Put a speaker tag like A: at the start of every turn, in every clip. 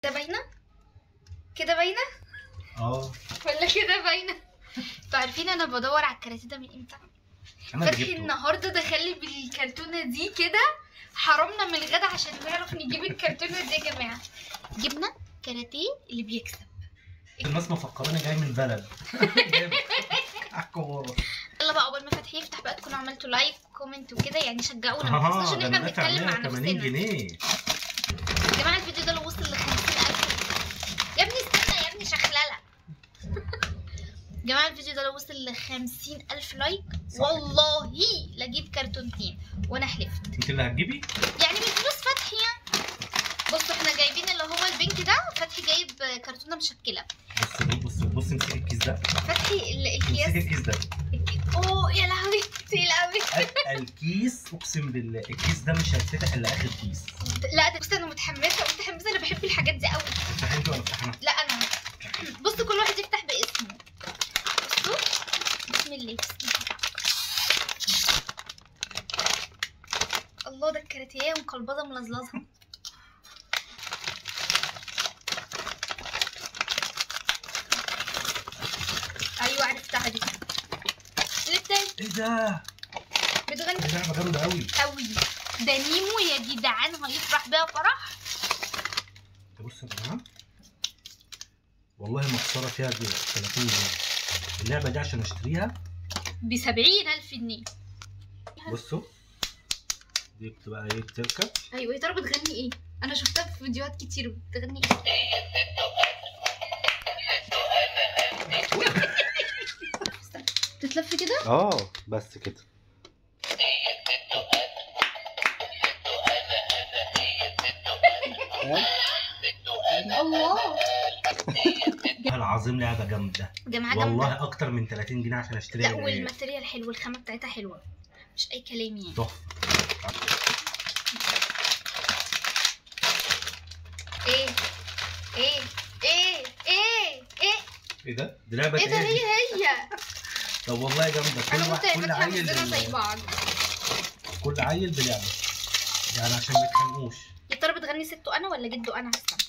A: كده باينة؟ كده باينة؟ اه ولا كده باينة؟ انتوا عارفين انا بدور على الكراتيه ده من امتى؟ فتحي النهارده دخل لي بالكرتونه دي كده، حرمنا من الغدا عشان نعرف نجيب الكرتونه دي يا جماعة. جبنا كاراتيه اللي بيكسب.
B: الناس مفكراني جاي من بلد.
A: يلا بقى اول ما فتحي يفتح بقى تكونوا عملتوا like و comment وكده، يعني شجعونا، ما تنسوش ان احنا بنتكلم مع نفسنا.
B: 80 جنيه
A: يا جماعة. الفيديو ده لو وصل ل 50,000 يا ابني استنى يا ابني شخلله. يا جماعة الفيديو ده لو وصل ل 50,000 like والله لاجيب كرتونتين، وانا حلفت.
B: انت اللي هتجيبي؟
A: يعني من فلوس فتحي يعني. بصوا احنا جايبين اللي هو ال pink ده، فتحي جايب كرتونة مشكلة.
B: بص بص بص امسكي الكيس ده
A: فتحي، الكيس،
B: امسكي الكيس ده.
A: اوه يا لهوي تقيل قوي.
B: الكيس اقسم بالله الكيس ده مش هيتفتح الا اخر كيس.
A: لا ده بص انا متحمسة متحمسة، انا بحب الحاجات دي قوي.
B: افتحي انت ولا افتح انا؟
A: لا انا. بصوا كل واحد يفتح باسمه. بصوا بسم الله بسم الله. الله ده الكاراتيه مقلبظه ملزلزه. ايوه عرفتها دي.
B: ايه ده؟
A: بتغني.
B: دي لعبه جامدة قوي
A: قوي. ده نيمو يا جدعان هيفرح بيها فرح.
B: بصوا يا جماعة والله ما خسارة فيها 30 جنيه اللعبة دي، عشان اشتريها
A: ب 70,000 جنيه.
B: بصوا دي بتبقى ايه، بتركب.
A: ايوه يا ترى بتغني ايه؟ انا شفتها في فيديوهات كتير بتغني ايه. تتلف كده؟
B: اه بس كده.
A: الله
B: العظيم لعبه جامدة
A: جماعة،
B: والله اكتر من 30 جنيه عشان اشتريها.
A: لا وال material حلو، الخامة بتاعتها حلوة، مش اي كلام يعني.
B: تحفة.
A: ايه ايه ايه ايه ايه
B: ايه ده؟ دي لعبه
A: ايه ده؟ هي هي.
B: طب والله جامدة. كل عيل
A: زي بعض،
B: كل عيل بلعبه يعني عشان ما يتخانقوش.
A: يا ترى بتغني ستو انا ولا جدو انا؟ هستنى.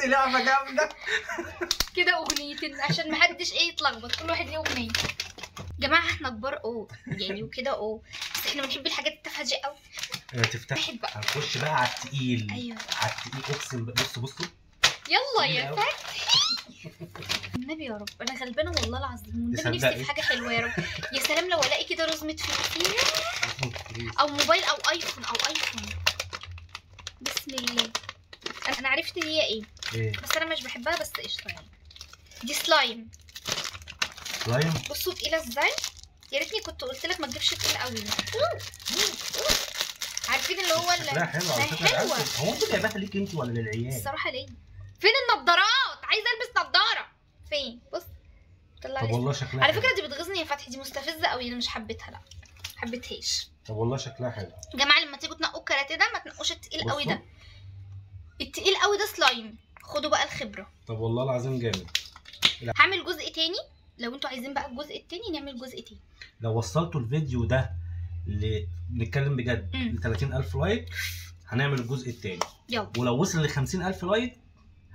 B: دي لعبه جامدة
A: كده. اغنيتين عشان محدش ايه يتلخبط، كل واحد ليه اغنية. جماعة احنا كبار يعني وكده بس احنا بنحب الحاجات التافهة دي قوي.
B: تفتح بقى. هنخش بقى على التقيل.
A: ايوه
B: على التقيل اقسم. بصوا بصوا
A: يلا يا فتحي. النبي يا رب انا غلبانه والله العظيم، والنبي نفسي في حاجة حلوة يا رب. يا سلام لو الاقي كده رزمه فلوس او موبايل او ايفون او ايفون. بسم الله. انا عرفت هي ايه، بس انا مش بحبها، بس قشطه يعني. دي slime.
B: slime.
A: بصوا تقيلة ازاي، يا ريتني كنت قلت لك ما تجيبش تقيل قوي. عارفين اللي هو
B: اللي حلوة على فكرة.
A: حلوة.
B: هو انت جايباها ليك انت ولا للعيال؟
A: الصراحة ليه؟ فين النضارات؟ عايزه البس نضاره. فين؟ بص طلع.
B: طب والله شكلها
A: على فكرة دي بتغيظني يا فتحي، دي مستفزة قوي، انا مش حبيتها. لا حبيتهاش.
B: طب والله شكلها حلو.
A: يا جماعة لما تيجوا تنقوا الكاراتيه ده ما تنقوش التقيل قوي ده، التقيل قوي ده سلايم، خدوا بقى الخبرة.
B: طب والله العظيم جامد.
A: هعمل جزء تاني لو انتوا عايزين بقى الجزء التاني، نعمل جزء تاني.
B: لو وصلتوا الفيديو ده نتكلم بجد ل 30,000 like هنعمل الجزء التاني.
A: يلا.
B: ولو وصل ل 50,000 like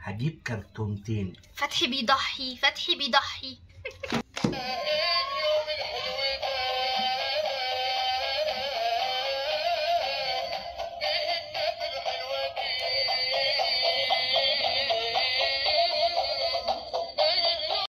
B: هجيب كرتونتين.
A: فتحي بيضحي، فتحي بيضحي.